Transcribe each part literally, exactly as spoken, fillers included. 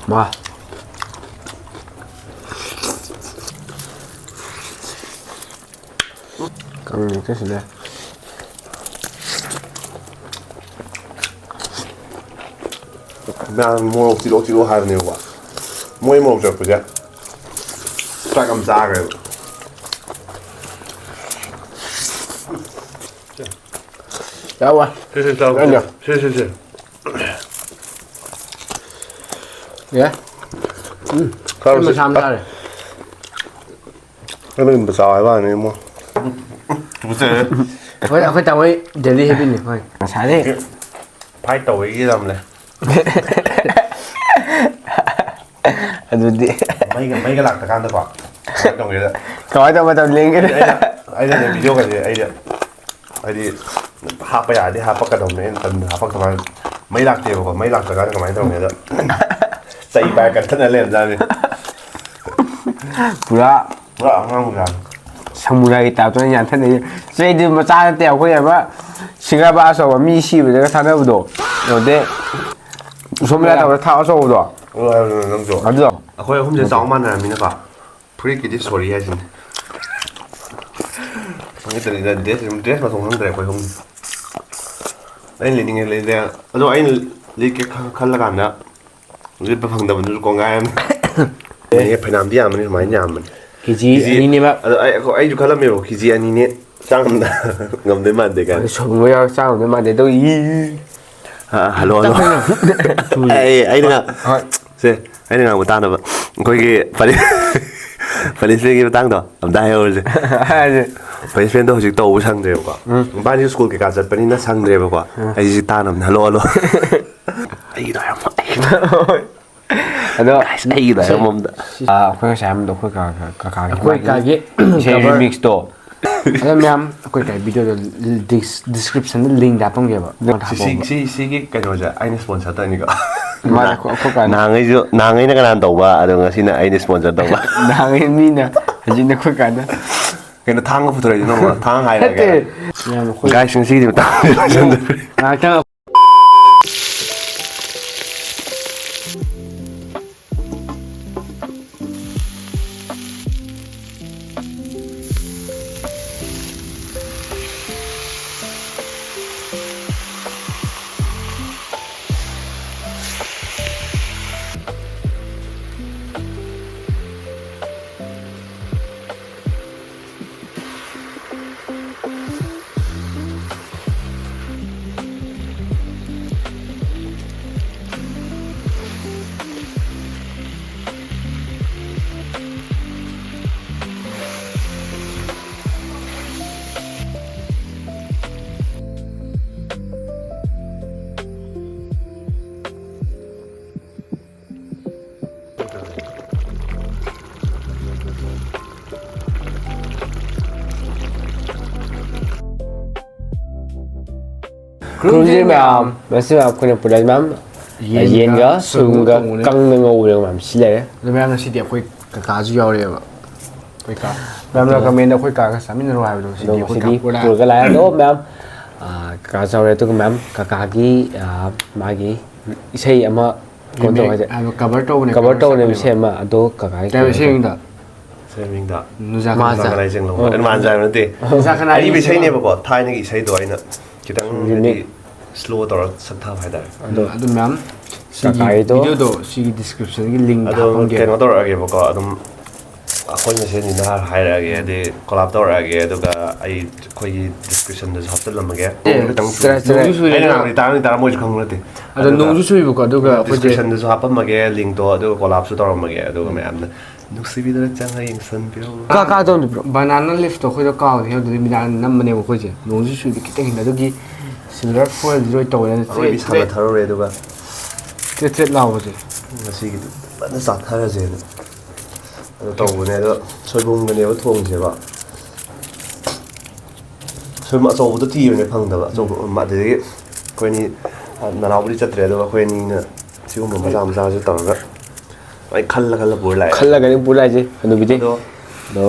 ꯃꯥ꯫ ꯀꯪꯉꯦ ꯀꯩꯁꯨ ꯂꯩ꯫ ꯃꯌꯥꯝ ꯃꯣꯔꯣꯛ ꯆꯤꯔꯣꯛ ꯆꯤꯔꯣꯛ ꯍꯥꯏꯕꯅꯦꯕꯀꯣ꯫ ꯃꯣꯏ ꯃꯣꯔꯣꯛ ꯆꯤꯔꯛꯄꯁꯦ ꯆꯥꯛ ꯌꯥꯝ ꯆꯥꯈ꯭ꯔꯦꯕ꯫ ꯌꯥꯎꯋꯦ꯫ ꯁꯤ, ꯁꯤ, ꯆꯥꯎ꯫ ꯑꯩꯅ꯫ ꯁꯤ, ꯁꯤ, ꯁꯤ꯫ ꯌꯥꯏ꯫ ꯎꯝ꯫ ꯈꯔ ꯑꯩ ꯃꯁꯥ ꯃꯁꯥ ꯆꯥꯔꯦ꯫ ꯑꯩ ꯃꯅꯤꯄꯨꯔ ꯆꯥꯎ ꯍꯥꯏꯕ ꯋꯥꯅꯤ, ꯏꯃꯣ꯫ ꯇꯨꯀꯠꯆꯔꯦ꯫ ꯑꯩꯈꯣꯏ, ꯑꯩꯈꯣꯏ ꯇꯥꯃꯣ ꯗꯦꯂꯤ ꯍꯦꯕꯤꯠꯅꯤ, ꯍꯣꯏ꯫ ꯉꯁꯥꯏꯗꯩ꯫ ꯐꯥꯏꯠ ꯇꯧꯕꯒꯤ ꯌꯥꯝ ꯂꯩ꯫ ꯑꯗꯨꯗꯤ꯫ ꯃꯩꯒ, ꯃꯩꯒ ꯂꯥꯛꯇꯀꯥꯟꯗꯀꯣ꯫ ꯀꯃꯥꯏꯅ ꯇꯧꯒꯦꯗ? ꯀꯃꯥꯏꯅ ꯇꯧꯕ ꯃꯇꯝ ꯂꯦꯟꯒꯦ? ꯑꯩꯅ, ꯑꯩꯅꯅꯦ, ꯚꯤꯗꯤꯑꯣꯒꯁꯦ ꯑꯩꯗꯤ ꯍꯥꯏꯗꯤ ꯍꯥꯞꯄ ꯌꯥꯔꯗꯤ ꯍꯥꯞꯄꯛꯀꯗꯧꯅꯦ, ꯑꯩꯅ ꯇꯟꯗꯅ ꯍꯥꯞꯄꯛꯇꯕ ꯋꯥꯅꯤ꯫ ꯃꯩ ꯂꯥꯛꯇꯦꯕꯀꯣ, ꯃꯩ ꯂꯥꯛꯇ꯭ꯔꯀꯥꯟꯗ ꯀꯃꯥꯏꯅ ꯇꯧꯅꯤ ꯍꯥꯏꯗ, ꯆꯩ ꯄꯥꯏꯔ ꯀꯟꯊꯠꯅ ꯂꯩꯔꯝꯖꯥꯠꯅꯤ꯫ ꯄꯨꯔꯥ ꯄꯨꯔꯥ ꯑꯉꯥꯡ ꯃꯆꯥꯅꯤ꯫ ꯁꯃꯨꯔꯥꯏꯒꯤ ꯇꯥꯏꯞꯇ ꯌꯥꯟꯊꯠꯅꯩ꯫ ꯆꯩꯗꯤ ꯃꯆꯥ ꯅꯠꯇꯦ, ꯑꯩꯈꯣꯏ ꯑꯃ ꯁꯤꯡꯒꯥꯕ ꯑꯆꯧꯕ ꯃꯤ ꯁꯤꯕꯗꯒ ꯊꯥꯅꯕꯗꯣ, ꯑꯗꯨꯗꯩ ꯁꯣꯝꯂꯥ ꯇꯧꯔ ꯊꯥꯛ ꯑꯆꯧꯕꯗꯣ꯫ ꯑꯣ, ꯍꯥꯏꯕꯅꯦ ꯅꯪꯁꯨ꯫ ꯑꯗꯨꯗꯣ꯫ ꯑꯩꯈꯣꯏ ꯑꯍꯨꯝꯁꯦ ꯆꯥꯎ ꯃꯥꯟꯅꯔꯝꯃꯤꯅꯀꯣ꯫ ꯐꯨꯔꯤꯠꯀꯤꯗꯤ ꯁꯣꯔꯤ ꯍꯥꯏꯁꯤꯅꯤ꯫ ꯐꯨꯔꯤꯠꯇꯅꯤꯗ, ꯗ꯭ꯔꯦꯁ, ꯗ꯭ꯔꯦꯁ ꯃꯊꯣꯡ ꯈꯪꯗ꯭ꯔꯦ ꯑꯩꯈꯣꯏ ꯑꯍꯨꯝꯗꯤ꯫ ꯑꯩꯅ ꯂꯤꯠꯅꯤꯡꯉꯦ ꯂꯤꯠꯂꯦ꯫ ꯑꯗꯣ ꯑꯩꯅ ꯂꯤꯠꯀꯦ ꯈ-, ꯈꯜꯂꯀꯥꯟꯗ ꯂꯤꯠꯄ ꯐꯪꯗꯕꯗꯨꯁꯨ ꯀꯣꯡꯒꯥꯏ ꯑꯃ꯫ ꯃꯣꯏꯁꯦ ꯐꯅꯌꯥꯝꯗꯤ ꯌꯥꯝꯕꯅꯤ, ꯁꯨꯃꯥꯏꯅ ꯌꯥꯝꯕꯅꯤ꯫ ꯀꯦ ꯖꯤ ꯀꯦ ꯖꯤ ꯑꯅꯤꯅꯦꯕ꯫ ꯑꯗꯣ ꯑꯩ, ꯑꯩꯁꯨ ꯈꯜꯂꯝꯃꯦꯕ, ꯀꯦ ꯖꯤ ꯑꯅꯤꯅꯦ꯫ ꯆꯥ ꯉꯝꯗ-, ꯉꯝꯗꯣꯏ ꯃꯥꯟꯗꯦ ꯀꯥꯏꯅ꯫ ꯑꯗꯨ ꯁꯣꯝꯕ ꯌꯥꯎꯔ ꯆꯥ ꯉꯝꯗꯣꯏ ꯃꯥꯟꯗꯦ꯫ ꯑꯗꯨꯒ ꯏ-, ꯑ, ꯍꯜꯂꯣ, ꯍꯜꯂꯣ꯫ ꯆꯥꯛ ꯈꯔ ꯑꯩ, ꯑꯩꯅ ꯉꯥ-, ꯍꯣꯏ꯫ ꯁꯦ, ꯑꯩꯅ ꯉꯥꯡꯕ ꯇꯥꯅꯕ꯫ ꯑꯩꯈꯣꯏꯒꯤ ꯄꯅꯤ-, ꯄꯅꯤꯁꯃꯦꯟꯒꯤ ꯃꯇꯥꯡꯗꯣ ꯑꯝꯇ ꯍꯥꯏꯍꯧꯔꯁꯦ꯫ ꯍꯥꯏꯁꯦ꯫ ꯄꯅꯤꯁꯃꯦꯟꯗꯣ ꯍꯧꯖꯤꯛ ꯇꯧꯕ ꯁꯪꯗ꯭ꯔꯦꯕꯀꯣ꯫ ꯎꯝ꯫ ꯃꯕꯥꯅꯤ ꯁ꯭ꯀꯨꯜ ꯀꯩꯀꯥ ꯆꯠꯄꯅꯤꯅ ꯁꯪꯗ꯭ꯔꯦꯕꯀꯣ꯫ ꯎꯝ꯫ ꯑꯩꯁꯦ ꯇꯥꯅꯕꯅꯦ꯫ Hello, hello. ꯑꯩꯒꯤꯗꯣ ꯍꯥꯏꯔꯝꯃꯣ, ꯑꯩꯒꯤꯗꯣ꯫ ꯍꯣꯏ꯫ ꯑꯗꯣ guys, ꯑꯩꯒꯤꯗꯣ ꯁꯤ-, ꯍꯥꯏꯔꯝꯃꯣ ꯑꯝꯇ꯫ ꯑꯥ, ꯑꯩꯈꯣꯏ ꯉꯁꯥꯏ ꯍꯥꯏꯕꯗꯣ ꯑꯩꯈꯣꯏ ꯀꯥ-, ꯀꯥ-, ꯀꯥꯒꯤ ꯑꯩꯈꯣꯏ ꯃꯥꯒꯤ ꯀꯥꯒꯤ ꯏꯁꯩ cover꯫ Remix ꯇꯣ꯫ ꯑꯗꯣ ꯃꯌꯥꯝ ꯑꯩꯈꯣꯏ ꯀꯥꯒꯤ video ꯗꯣ dis-, description ꯗ link ꯗ ꯍꯥꯞꯄꯝꯒꯦꯕ꯫ ꯁꯤ, ꯁꯤ, ꯍꯥꯞꯄꯝꯕ꯫ ꯁꯤ, ꯁꯤꯒꯤ ꯀꯩꯅꯣꯁꯦ ꯑꯩꯅ sponsor ꯇꯧꯅꯤꯀꯣ꯫ ꯃꯥꯅꯦ, ꯑꯩꯈꯣꯏ, ꯑꯩꯈꯣꯏ ꯀꯥꯅ꯫ ꯅꯍꯥꯟꯈꯩꯁꯨ, ꯅꯍꯥꯟꯈꯩꯅ ꯀꯅꯥꯅ ꯇꯧꯕ, ꯑꯗꯣ ꯉꯁꯤꯅ ꯑꯩꯅ sponsor ꯇꯧꯕ꯫ ꯅꯍꯥꯟꯈꯩ ꯃꯤꯅ, ꯍꯧꯖꯤꯛꯅ ꯑꯩꯈꯣꯏ ꯀꯥꯅ꯫ ꯀꯩꯅꯣ ꯊꯥꯡꯒ ꯄꯨꯊꯣꯔꯛꯏꯗꯨꯅ ꯑꯃꯨꯛ? ꯊꯥꯡ ꯍꯥꯏꯔꯒꯦ꯫ ꯅꯠꯇꯦ꯫ ꯃꯌꯥꯝ ꯑꯩꯈꯣꯏ guys, ꯉꯁꯤꯒꯤꯗꯤ ꯃꯇꯥꯡ ꯂꯣꯏꯁꯤꯟꯗꯣꯔꯦ꯫ ꯉꯥꯏꯍꯥꯛꯇꯪ ꯈꯨꯔꯨꯝꯖꯔꯤ ꯃꯌꯥꯝ꯫ ꯃꯁꯤ ꯃꯌꯥꯝ ꯑꯩꯈꯣꯏꯅ ꯄꯨꯔꯛꯏ ꯃꯌꯥꯝ ꯌꯦꯟꯒ ꯁꯣꯏꯕꯨꯝꯒ ꯁꯣꯏꯕꯨꯝꯒ ꯊꯣꯡꯕꯅꯦ꯫ ꯀꯪꯅ ꯉꯧꯕꯅꯦ ꯃꯌꯥꯝ ꯁꯤ ꯂꯩꯔꯦ꯫ ꯑꯗꯣ ꯃꯌꯥꯝ ꯉꯁꯤꯗꯤ ꯑꯩꯈꯣꯏ ꯀꯀꯥꯁꯨ ꯌꯥꯎꯔꯛꯑꯦꯕ꯫ ꯑꯩꯈꯣꯏ ꯀꯥ꯫ ꯃꯌꯥꯝꯅ ꯀꯃꯦꯟꯗ ꯑꯩꯈꯣꯏ ꯀꯥꯒ ꯆꯥꯃꯤꯟꯅꯔꯣ ꯍꯥꯏꯕꯗꯣ ꯉꯁꯤꯗꯤ ꯑꯗꯣ ꯑꯩꯈꯣꯏ ꯉꯁꯤꯗꯤ ꯀꯥ ꯄꯨꯔ ꯂꯥꯛꯑꯦ꯫ ꯄꯨꯔꯒ ꯂꯥꯛꯑꯦ꯫ ꯑꯗꯣ ꯃꯌꯥꯝ, ꯑꯥ, ꯀꯀꯥꯁꯨ ꯌꯥꯎꯔꯦ꯫ ꯑꯗꯨꯒ ꯃꯌꯥꯝ ꯀꯀꯥꯒꯤ, ꯑꯥ, ꯃꯥꯒꯤ ꯏꯁꯩ ꯑꯃ ꯀꯩꯅꯣ ꯇꯧ ꯔꯤꯃꯦꯛ ꯍꯥꯏꯁꯦ꯫ ꯍꯥꯏꯕ ꯀꯚꯔ ꯇꯧꯕꯅꯦ, ꯀꯚꯔ ꯀꯚꯔ ꯇꯧꯕꯅꯦꯕ ꯆꯠꯄꯅꯦꯕ꯫ ꯏꯁꯩ ꯑꯃ꯫ ꯑꯗꯣ ꯀꯀꯥꯒꯤ ꯀꯩ ꯀꯩꯅꯣ ꯏꯁꯩ ꯇꯧ-, ꯃꯃꯤꯡꯗꯣ? ꯏꯁꯩ ꯃꯃꯤꯡꯗꯣ? ꯅꯨꯡꯖꯥ ꯃꯥꯖꯥ꯫ ꯀꯅꯥ ꯂꯩꯖꯦꯡꯂꯧꯕ? ꯑꯣ꯫ ꯅꯨꯡꯖꯥ ꯀꯅꯥ ꯑꯔꯤꯕ ꯂꯩꯖꯦꯡꯂꯧꯕ? ꯏꯁꯩꯅꯦꯕꯀꯣ, ꯊꯥꯏꯅꯒꯤ ꯏꯁꯩꯗꯣ ꯑꯩꯅ ꯈꯤꯇꯪ ꯔꯤꯃꯦꯛ꯫ ꯍꯥꯏꯗꯤ ꯁ꯭ꯂꯣ ꯇꯧꯔ ꯁꯛꯊꯕ ꯍꯥꯏꯇꯥꯔꯦ꯫ ꯑꯗꯣ ꯑꯗꯨ ꯃꯌꯥꯝ ꯁꯤꯒꯤ ꯀꯀꯥꯒꯤꯗꯣ ꯚꯤꯗꯤꯑꯣꯗꯣ ꯁꯤꯒꯤ ꯗꯤꯁꯀ꯭ꯔꯤꯞꯁꯟꯒꯤ ꯂꯤꯡ ꯑꯗꯣ ꯍꯥꯞꯄꯝꯒꯦ꯫ ꯀꯩꯅꯣ ꯇꯧꯔꯛꯑꯒꯦꯕꯀꯣ, ꯑꯗꯨꯝ ꯑꯩꯈꯣꯏ ꯃꯁꯦꯟꯁꯤꯅ ꯍꯥꯏꯔꯛꯑꯒꯦ, ꯍꯥꯏꯗꯤ ꯀꯣꯂꯥꯞ ꯇꯧꯔꯛꯑꯒꯦ, ꯑꯗꯨꯒ ꯑꯩ ꯑꯩꯈꯣꯏꯒꯤ ꯗꯤꯁꯀ꯭ꯔꯤꯞꯁꯟꯗꯁꯨ ꯍꯥꯞꯆꯤꯜꯂꯝꯃꯒꯦ꯫ ꯑꯦ, ꯈꯤꯇꯪ ꯆꯨꯔꯦ, ꯆꯨꯔꯦ꯫ ꯅꯣꯡꯁꯨ ꯆꯨꯏꯗꯅ꯫ ꯑꯩꯅ ꯉꯥꯡꯕꯗꯤ ꯇꯥꯔꯝꯅꯤ, ꯇꯥꯔꯝꯃꯣꯏꯁꯨ ꯈꯪꯕ ꯅꯠꯇꯦ꯫ ꯑꯗꯣ ꯑꯗꯨꯒ ꯅꯣꯡꯁꯨ ꯆꯨꯏꯕꯀꯣ, ꯑꯗꯨꯒ ꯑꯩꯈꯣꯏꯁꯦ ꯗꯤꯁꯀ꯭ꯔꯤꯞꯁꯟꯗꯁꯨ ꯍꯥꯞꯄꯝꯃꯒꯦ ꯂꯤꯡꯇꯣ, ꯑꯗꯨꯒ ꯀꯣꯂꯥꯞꯁꯨ ꯇꯧꯔꯝꯃꯒꯦ, ꯑꯗꯨꯒ ꯃꯌꯥꯝꯅ ꯅꯨꯡꯁꯤꯕꯤꯗꯨꯅ ꯆꯪꯉ ꯌꯦꯡꯁꯟꯕꯤꯔꯣ꯫ ꯀꯥ-, ꯀꯥ ꯇꯧꯅꯤ, bro? ꯕꯅꯥꯅꯥ ꯂꯤꯐꯇꯣ ꯑꯩꯈꯣꯏꯗꯣ ꯀꯥꯎꯗꯦ, ꯑꯗꯨꯗꯤ ꯃꯤꯗꯥꯡ ꯅꯝꯕꯅꯦꯕ ꯑꯩꯈꯣꯏꯁꯦ꯫ ꯅꯣꯡꯁꯨ ꯆꯨꯏꯕ ꯈꯤꯇꯪ ꯍꯦꯟꯅ, ꯑꯗꯨꯒꯤ ꯁꯤꯜꯚꯔ ꯐꯣꯏꯜꯗꯤ ꯂꯣꯏ ꯇꯧꯋꯦ, ꯑꯗꯨꯅ ꯑꯔꯣꯏꯕꯤ ꯇ꯭ꯔꯦꯠ ꯇ꯭ꯔꯦꯠ, ꯁꯥꯟꯅꯊꯔꯨꯔꯦ, ꯑꯗꯨꯒ ꯇ꯭ꯔꯦꯠ ꯇ꯭ꯔꯦꯠ ꯂꯥꯎꯕꯁꯦ꯫ ꯉꯁꯤꯒꯤꯗꯤ ꯐꯖꯅ ꯆꯥꯊꯔꯁꯦꯅ ꯑꯗꯨ ꯇꯧꯕꯅꯦ꯫ ꯑꯗꯣ ꯁꯣꯏꯕꯨꯝꯒꯅꯦꯕ ꯊꯣꯡꯁꯦꯕ꯫ ꯁꯣꯏꯕꯨꯝ ꯑꯆꯧꯕꯗꯣ ꯊꯤꯕꯅꯦ, ꯐꯪꯗꯕ꯫ ꯑꯆꯧꯕ, ꯎꯝ, ꯑꯗꯨꯗꯒꯤ ꯑꯩꯈꯣꯏ ꯑꯅꯤ, ꯑ, ꯅꯅꯥꯎꯕꯨꯗꯤ ꯆꯠꯇ꯭ꯔꯦ, ꯑꯗꯨꯒ ꯑꯩꯈꯣꯏ ꯑꯅꯤꯅ ꯁꯤꯒꯨꯝꯕ ꯃꯆꯥ ꯃꯆꯥꯁꯨ ꯇꯧꯔꯒ ꯂꯣꯏ ꯈꯜꯂ ꯈꯜꯂ ꯄꯨꯔ ꯂꯥꯛꯑꯦ꯫ ꯈꯜꯂꯒꯅꯤ ꯄꯨꯔ ꯂꯥꯛꯏꯁꯦ, ꯍꯅꯨꯕꯤꯗꯤ꯫ ꯑꯗꯣ ꯑꯗꯣ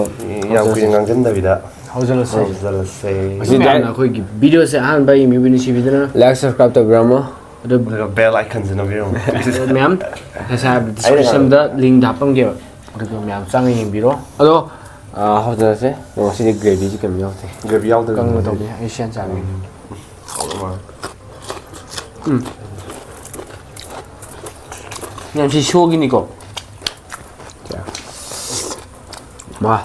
ꯌꯥꯝ ꯀꯨꯏꯅ ꯉꯥꯡꯁꯤꯟꯗꯕꯤꯗ ꯍꯧꯖꯤꯜꯂꯁꯦ꯫ ꯍꯧꯖꯤꯜꯂꯁꯦ꯫ ꯉꯁꯤ ꯃꯌꯥꯝꯅ ꯑꯩꯈꯣꯏꯒꯤ ꯚꯤꯗꯤꯑꯣꯁꯦ ꯑꯍꯥꯟꯕ ꯌꯦꯡꯕꯤꯕ ꯅꯨꯡꯁꯤꯕꯤꯗꯅ like, subscribe ꯇꯧꯕꯤꯔꯝꯃꯣ꯫ ꯑꯗꯨ ꯑꯗꯨꯒ bell iconꯁꯦ ꯅꯝꯕꯤꯔꯝꯃꯣ꯫ ꯑꯗꯨ ꯃꯌꯥꯝ ꯉꯁꯥꯏ ꯍꯥꯏꯕ ꯑꯩꯅ descriptionꯗ link ꯍꯥꯞꯄꯝꯒꯦꯕ꯫ ꯑꯗꯨꯒ ꯃꯌꯥꯝ ꯆꯪꯉ ꯌꯦꯡꯕꯤꯔꯣ꯫ ꯑꯗꯣ, ꯑ, ꯍꯧꯖꯔꯁꯦ꯫ ꯑꯗꯣ ꯉꯁꯤꯗꯤ gravyꯁꯤ ꯀꯩꯝ ꯌꯥꯎꯗꯦ꯫ Gravy ꯌꯥꯎꯗꯕꯤꯗ ꯀꯪꯅ ꯇꯧꯕꯅꯦ꯫ ꯑꯩ ꯁꯦꯟ ꯆꯥꯕꯅꯦ꯫ ꯎꯝ꯫ ꯍꯥꯎꯕ ꯃꯥꯜꯂꯦ꯫ ꯎꯝ꯫ ꯌꯥꯝ ꯁꯤ ꯁꯣꯒꯤꯅꯤꯀꯣ꯫ ꯃꯥ꯫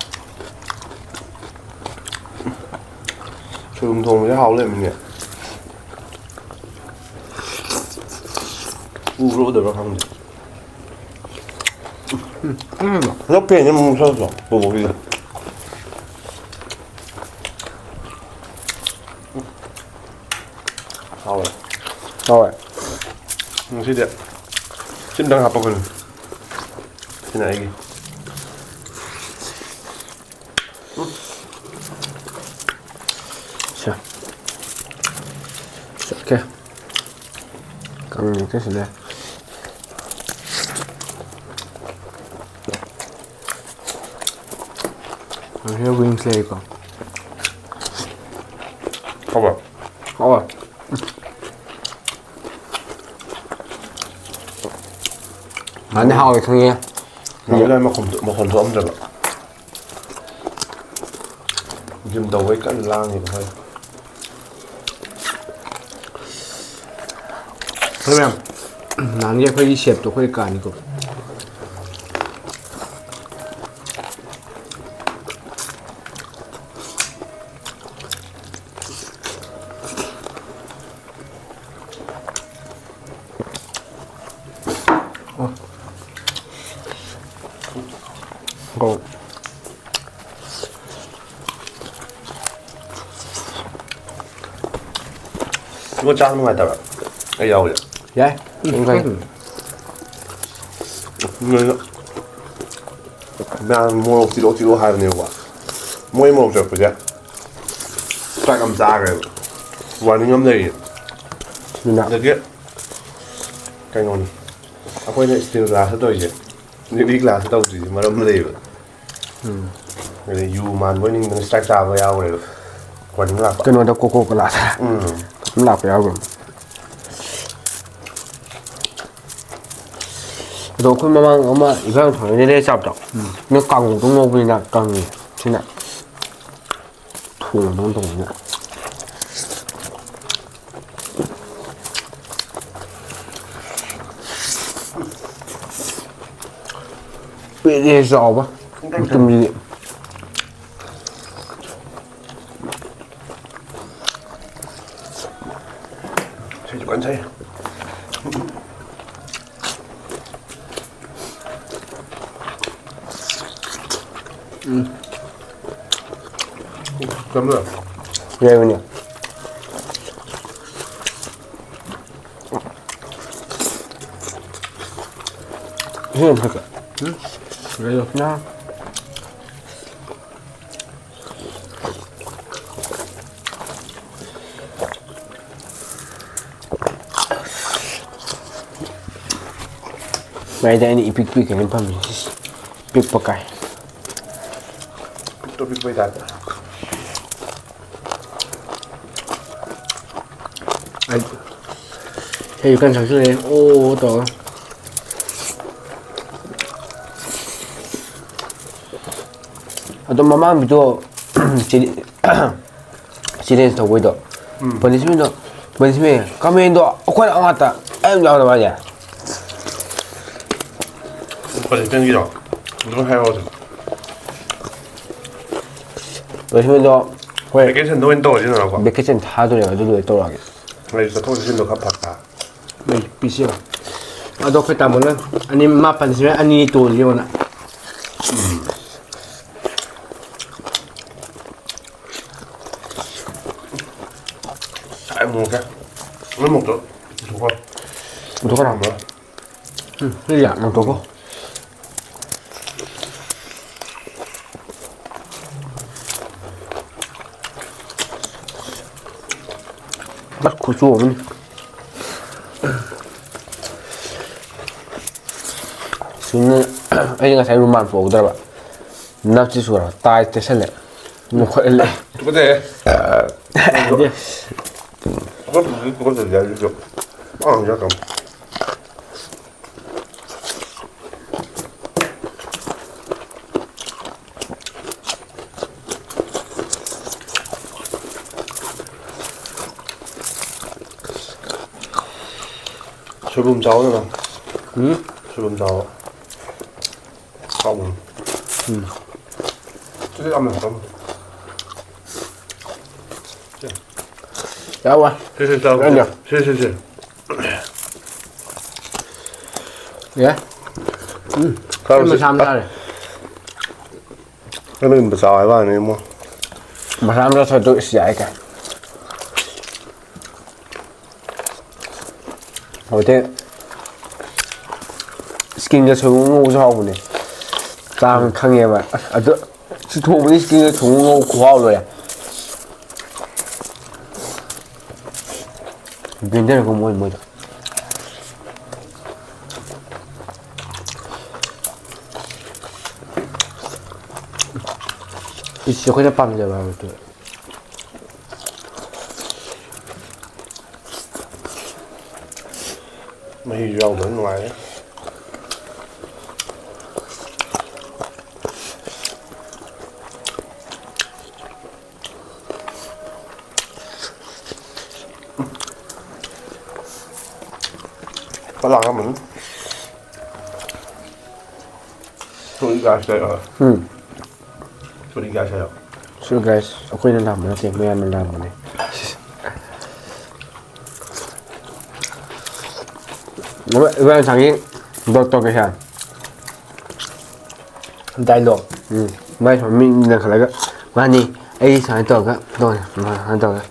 ꯁꯣꯏꯕꯨꯝ ꯊꯣꯡꯕꯁꯦ ꯍꯥꯎ ꯂꯩꯔꯝꯃꯤꯅꯦ꯫ ꯎꯕ꯭ꯔꯥ ꯎꯗꯕ꯭ꯔꯥ ꯈꯪꯗꯦ꯫ ꯎꯝ, ꯎꯝ꯫ ꯍꯟꯗꯛ ꯐꯦꯟꯁꯦ ꯑꯃꯨꯛ ꯃꯨꯠꯊꯠꯂꯁꯤꯔꯣ? ꯕꯣꯕꯣꯛꯀꯤꯁꯦ꯫ ꯍꯥꯎꯋꯦ꯫ ꯍꯥꯎꯋꯦ꯫ ꯉꯁꯤꯗꯤ ꯁꯤ ꯑꯝꯇꯪ ꯍꯥꯞꯄꯛꯀꯅꯤ꯫ ꯁꯤꯅ ꯑꯩꯒꯤ꯫ ꯁꯦ꯫ ꯁꯦ꯫ Okay. ꯀꯪꯉꯦ ꯀꯩꯁꯨ ꯂꯩ꯫ ꯍꯧꯖꯤꯛ wings ꯂꯩꯀꯣ꯫ ꯍꯥꯎꯕ꯭ꯔꯣ? ꯍꯥꯎꯋꯦ꯫ ꯐꯖꯅ ꯍꯥꯎꯋꯦ ꯈꯪꯉꯦ꯫ ꯅꯍꯥꯟꯒꯩ ꯃꯈꯣꯟ, ꯃꯈꯣꯟ ꯊꯣꯛꯑꯝꯗ꯭ꯔꯕ꯫ Gym ꯇꯧꯕꯩ ꯀꯟꯅ ꯂꯥꯡꯉꯤꯕ ꯑꯩꯈꯣꯏ꯫ ꯍꯣꯏ ꯃꯌꯥꯝ, ꯅꯍꯥꯟꯒꯤ ꯑꯩꯈꯣꯏꯒꯤ shape ꯇꯣ ꯑꯩꯈꯣꯏ ꯀꯥꯅꯤꯀꯣ꯫ ꯀꯣ꯫ ꯁꯤꯕꯨ ꯆꯥꯕ ꯅꯨꯡꯉꯥꯏꯇꯕ꯭ꯔꯥ? ꯑꯩ ꯌꯥꯎꯕꯁꯦ꯫ ꯌꯥꯏ꯫ ꯎꯝ, ꯀꯩꯅꯣ? ꯃꯌꯥꯝ ꯃꯣꯔꯣꯛ ꯆꯤꯔꯣ ꯆꯤꯔꯣ ꯍꯥꯏꯕꯅꯦꯕꯀꯣ꯫ ꯃꯣꯏ ꯃꯣꯔꯣꯛ ꯆꯤꯔꯛꯄꯁꯦ ꯆꯥꯛ ꯌꯥꯝ ꯆꯥꯈ꯭ꯔꯦꯕ꯫ Warning ꯑꯃ ꯂꯩꯔꯤ꯫ ꯑꯗꯨꯅ ꯑꯗꯒꯤ ꯀꯩꯅꯣꯅꯤ꯫ ꯑꯩꯈꯣꯏꯅ steel glass ꯇ ꯇꯧꯔꯤꯁꯦ, ꯂꯤꯛꯂꯤ glass ꯇ ꯇꯧꯗ꯭ꯔꯤꯁꯦ ꯃꯔꯝ ꯑꯃ ꯂꯩꯌꯦꯕ꯫ ꯎꯝ꯫ ꯑꯗꯩ ꯌꯨ ꯃꯥꯟꯕ ꯑꯣꯏ ꯅꯤꯡꯗꯅ strike ꯆꯥꯕ ꯌꯥꯎꯈ꯭ꯔꯦꯕ꯫ Warning ꯂꯥꯛꯄ꯫ ꯀꯩꯅꯣꯗ ꯀꯣꯀꯣ ꯀꯣꯂꯥꯗ ꯎꯝ꯫ ꯑꯗꯨꯝ ꯂꯥꯛꯄ ꯌꯥꯎꯈ꯭ꯔꯕꯅꯤ꯫ ꯑꯗꯣ ꯑꯩꯈꯣꯏ ꯃꯃꯥꯡ ꯑꯃ ꯏꯕꯥꯏ ꯊꯣꯡꯉꯩꯗ ꯂꯩꯔ ꯆꯥꯕꯗꯣ꯫ ꯎꯝ꯫ ꯅꯣꯏ ꯀꯥꯡꯉꯧꯗꯣ ꯉꯧꯕꯅꯤꯅ ꯀꯪꯉꯤ꯫ ꯁꯤꯅ ꯊꯣꯡꯕꯗꯧꯅ ꯇꯧꯕꯅꯤꯅ꯫ ꯄꯦꯠꯂꯦ ꯆꯥꯎꯕ꯫ ꯃꯇꯨꯝꯁꯤꯗꯤ꯫ ꯁꯤꯁꯨ ꯀꯟꯅ ꯁꯥꯏ꯫ ꯎꯝ꯫ ꯆꯝꯅ꯫ ꯌꯥꯏꯕꯅꯦ꯫ ꯁꯤꯅ ꯐꯠꯇ꯭ꯔꯣ? ꯎꯝ? ꯀꯩꯅꯣ? ꯉꯥ꯫ ꯀꯥꯏꯗ ꯑꯩꯅ ꯏꯄꯤꯛ ꯄꯤꯛꯈꯩꯅ ꯐꯝꯃꯤꯁꯤ꯫ ꯄꯤꯛꯄ ꯀꯥꯏ꯫ ꯄꯤꯛꯇꯣ ꯄꯤꯛꯄꯩ ꯇꯥꯏꯞꯇ꯫ ꯑꯩ ꯏꯁꯩꯁꯨ ꯀꯟꯅ ꯁꯛꯆꯜꯂꯛꯑꯦ꯫ ꯑꯣ ꯇꯧꯔꯒ꯫ ꯑꯗꯣ ꯃꯃꯥꯡꯒꯤꯗꯣ ꯆꯦꯂꯦꯟꯖ ꯇꯧꯕꯩꯗꯣ꯫ ꯎꯝ꯫ ꯄꯅꯤꯁꯃꯦꯟꯗꯣ, ꯄꯅꯤꯁꯃꯦꯟ, ꯀꯃꯦꯟꯗꯣ ꯑꯩꯈꯣꯏꯅ ꯉꯥꯛꯇ ꯑꯗꯨꯝ ꯌꯥꯎꯗꯕ ꯍꯥꯏꯁꯦ꯫ ꯄꯅꯤꯁꯃꯦꯟꯒꯤꯗꯣ ꯑꯗꯨꯝ ꯍꯥꯏꯔꯛꯑꯣ ꯑꯗꯨꯝ꯫ ꯄꯅꯤꯁꯃꯦꯟꯗꯣ ꯍꯣꯏ꯫ ꯚꯦꯀꯦꯁꯟꯗ ꯑꯣꯏꯅ ꯇꯧꯔꯁꯤꯅꯀꯣ꯫ ꯚꯦꯀꯦꯁꯟ ꯊꯥꯗꯣꯔꯦꯕ, ꯑꯗꯨ ꯂꯣꯏꯔ ꯇꯧꯔꯛꯑꯒꯦ꯫ ꯑꯩ ꯆꯠꯊꯣꯛ ꯆꯠꯁꯤꯟꯗꯣ ꯈꯔ ꯐꯔꯛ ꯇꯥ꯫ ꯃꯩ ꯄꯤꯁꯦ꯫ ꯑꯗꯣ ꯑꯩꯈꯣꯏ ꯇꯥꯃꯣꯅ ꯑꯅꯤ, ꯃꯥ ꯄꯅꯤꯁꯃꯦꯟ ꯑꯅꯤ ꯇꯣꯜꯂꯤꯑꯣꯅ꯫ ꯑꯩ ꯃꯣꯔꯣꯛꯁꯦ꯫ ꯅꯣꯏ ꯃꯣꯔꯣꯛꯇꯣ ꯄꯨꯊꯣꯛꯈ꯭ꯔꯣ꯫ ꯄꯨꯊꯣꯛꯈ꯭ꯔꯣ꯫ ꯍꯥꯎꯕ꯭ꯔꯥ? ꯎꯝ, ꯁꯤ ꯌꯥꯝ ꯂꯪꯊꯣꯛꯈꯣ꯫ ꯑꯁ, ꯈꯨꯆꯨ ꯑꯃꯅꯤ꯫ ꯁꯤꯅ ꯑꯩ ꯉꯁꯥꯏ ꯔꯨꯃꯥꯜ ꯄꯨꯍꯧꯗ꯭ꯔꯕ꯫ ꯅꯞꯁꯤ ꯁꯨꯔꯕ꯫ ꯇꯥꯏ ꯇꯩꯁꯜꯂꯦ꯫ ꯃꯨꯈꯠꯍꯜꯂꯦ꯫ ꯇꯨꯀꯠꯆꯩꯍꯦ꯫ ꯌꯥꯗꯦ꯫ ꯑꯩꯈꯣꯏ ꯄꯨꯟꯁꯤ ꯇꯨꯀꯠꯆꯗꯦ ꯍꯥꯏꯕꯁꯨ ꯄꯥꯎ ꯌꯥꯗꯕ꯫ ꯁꯣꯏꯕꯨꯝ ꯆꯥꯎꯗꯅ꯫ ꯎꯝ? ꯁꯣꯏꯕꯨꯝ ꯆꯥꯎ꯫ ꯍꯥꯎꯕꯅꯤ꯫ ꯎꯝ꯫ ꯆꯤꯛꯀꯟ ꯌꯥꯝꯅ ꯍꯥꯎꯔꯝꯃꯤ꯫ ꯌꯥꯎꯋꯦ꯫ ꯁꯦ, ꯁꯦ, ꯆꯥꯎ꯫ ꯌꯥꯎꯅꯦ꯫ ꯁꯦ, ꯁꯦ, ꯁꯦ꯫ ꯌꯥꯏ꯫ ꯎꯝ꯫ ꯆꯥꯔꯨꯁꯤ꯫ ꯃꯁꯥ ꯃꯁꯥ ꯂꯩ꯫ ꯑꯩꯅ ꯏꯟꯕ ꯆꯥꯎ ꯍꯥꯏꯕ ꯋꯥꯅꯤ, ꯏꯃꯣ꯫ ꯃꯁꯥ ꯃꯁꯥ ꯁꯣꯏꯗꯣꯛ ꯏꯁ ꯌꯥꯏ ꯀꯥꯏ꯫ ꯍꯧꯖꯤꯛꯇꯤ ꯁ꯭ꯀꯤꯟꯒ ꯁꯣꯏꯕꯨꯝ ꯉꯧꯕꯁꯨ ꯍꯥꯎꯕꯅꯦ꯫ ꯆꯥꯕ ꯈꯪꯉꯦꯕ꯫ ꯑꯁ, ꯑꯗꯨ ꯁꯤ ꯊꯣꯡꯕꯗꯤ ꯁ꯭ꯀꯤꯟꯒ ꯁꯣꯏꯕꯨꯝ ꯉꯧꯕ ꯈꯨꯍꯥꯎ ꯂꯣꯏꯔꯦ꯫ ꯕ꯭ꯂꯦꯟꯗꯔꯒꯨꯝꯕ ꯑꯣꯏ ꯃꯣꯏꯗꯣ꯫ ꯄꯤꯁꯁꯦ ꯑꯩꯈꯣꯏꯅ ꯄꯥꯝꯖꯕ ꯍꯥꯏꯕꯗꯨ꯫ ꯃꯍꯤꯁꯨ ꯌꯥꯎꯗꯕ ꯅꯨꯡꯉꯥꯏꯔꯦ꯫ ꯄꯂꯥꯡ ꯑꯃꯅꯤ꯫ ꯁꯣꯔꯤ ꯒ꯭ꯌꯥꯁ ꯂꯩꯔꯣ? ꯎꯝ꯫ ꯁꯣꯔꯤ ꯒ꯭ꯌꯥꯁ ꯂꯩꯔꯣ? ꯁꯣꯔꯤ ꯒ꯭ꯌꯥꯁ ꯑꯩꯈꯣꯏꯅ ꯂꯥꯝꯕ ꯅꯠꯇꯦ, ꯃꯌꯥꯝꯅ ꯂꯥꯝꯕꯅꯦ꯫ ꯏꯕꯥ-, ꯏꯕꯥꯅꯤ ꯉꯁꯥꯏꯒꯤ ꯗꯣꯛ ꯇꯧꯒꯦ ꯁꯥꯔ꯫ ꯗꯥꯏꯂꯣꯛ꯫ ꯎꯝ꯫ ꯃꯥꯏ ꯁꯨꯃꯥꯏꯅ ꯃꯤꯠ ꯂꯪꯈꯠꯂꯒ, "ꯃꯥꯅꯤ, ꯑꯩ ꯁꯨꯃꯥꯏꯅ ꯇꯧꯔꯒ ꯇꯧꯅꯤ, ꯁꯨꯃꯥꯏꯅ ꯇꯧꯔꯒ"꯫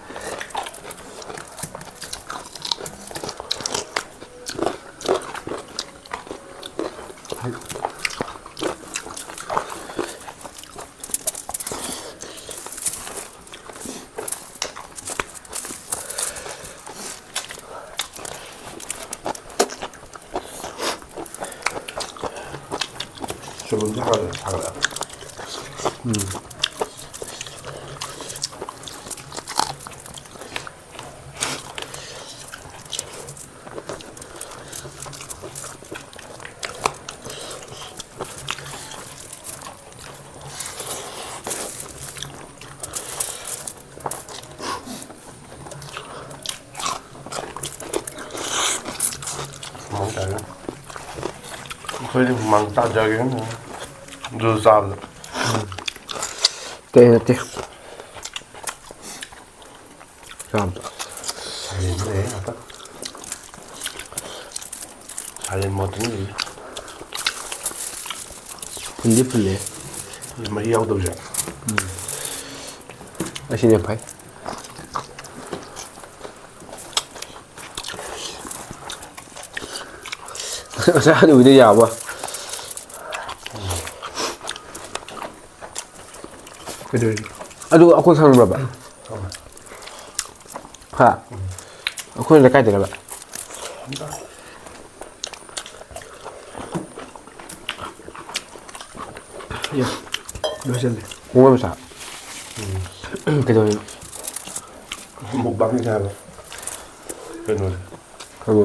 ꯁꯣꯏꯕꯨꯝꯁꯦ ꯍꯥꯎꯋꯦ, ꯁꯥꯒꯠꯂꯒ꯫ ꯎꯝ꯫ ꯀꯃꯥꯏ ꯇꯧꯔꯦ? ꯑꯩꯈꯣꯏꯗꯤ ꯍꯨꯃꯥꯡ ꯇꯥꯖꯒꯦ ꯑꯗꯨ ꯆꯥꯕꯗ꯫ ꯀꯩ ꯅꯠꯇꯦ꯫ ꯆꯥꯕꯗ꯫ ꯁꯥꯂꯦꯟ ꯂꯩꯔꯦ ꯉꯥꯛꯇ꯫ ꯁꯥꯂꯦꯟ ꯃꯣꯠꯇꯅꯤ ꯂꯩꯔꯦ꯫ ꯐꯨꯟꯗꯤ ꯐꯨꯜꯂꯦ꯫ ꯃꯍꯤ ꯌꯥꯎꯗꯕꯁꯦ꯫ ꯎꯝ꯫ ꯑꯁꯤꯅ ꯐꯩ꯫ ꯉꯁꯥꯏ ꯍꯅꯨꯕꯤꯗ ꯌꯥꯕ꯫ ꯀꯩꯗꯧꯔꯤꯅꯣ? ꯑꯗꯨ ꯑꯩꯈꯣꯏ ꯈꯪꯕ꯭ꯔꯕ? ꯈꯪꯉꯦ꯫ ꯍꯥ? ꯎꯝ꯫ ꯑꯩꯈꯣꯏ ꯂꯩꯀꯥꯏꯗꯔꯕ? ꯌꯥ, ꯂꯣꯏꯁꯤꯜꯂꯦ꯫ ꯈꯣꯡꯉꯣꯏ ꯃꯆꯥ꯫ ꯀꯩꯗꯧꯔꯤꯅꯣ? ꯃꯨꯛꯕꯥꯡꯒꯤ ꯍꯥꯏꯕ ꯀꯩꯅꯣꯁꯦ꯫ ꯈꯪꯉꯨ꯫